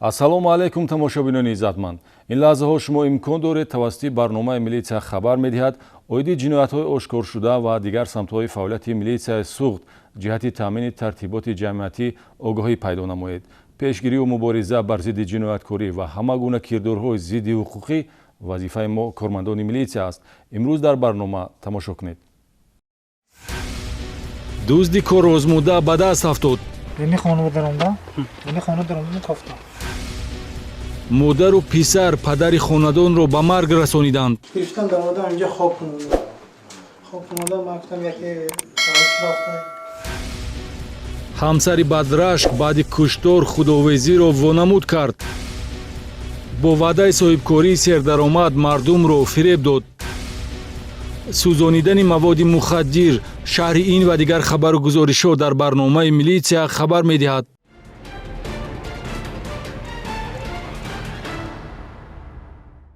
Ассалому алайкум, тамошобинони иззатманд! Ин лаҳзаҳо шумо имкон доред тавассути барномаи «Милитсия хабар медиҳад» оиди ҷиноятҳои ошкоршуда ва дигар самтҳои фаъолияти милитсияи Суғд ҷиҳати таъмини тартиботи ҷамъиятӣ огоҳӣ пайдо намоед. Пешгирию мубориза бар зидди ҷинояткорӣ ва ҳама гуна кирдорҳои зидди ҳуқуқӣ вазифаи мо, кормандони милитсия аст. Имрӯз дар барнома тамошо кунед: дузди корозмуда ба даст афтод. Ини хона даромдам, ини хона даромдам, кофтам. Модару писар падари хонадонро ба марг расониданд. Гирифтам, даромадам, инҷа хоб кунодам, хоб кунодам. Ман гуфтам, яке рафта. Ҳамсари бадрашк баъди куштор худовезиро вонамуд кард. Бо ваъдаи соҳибкории сердаромад мардумро фиреб дод. Сӯзонидани маводи мухаддир. Шарҳи ин ва дигар хабару гузоришҳо дар барномаи «Милитсия хабар медиҳад».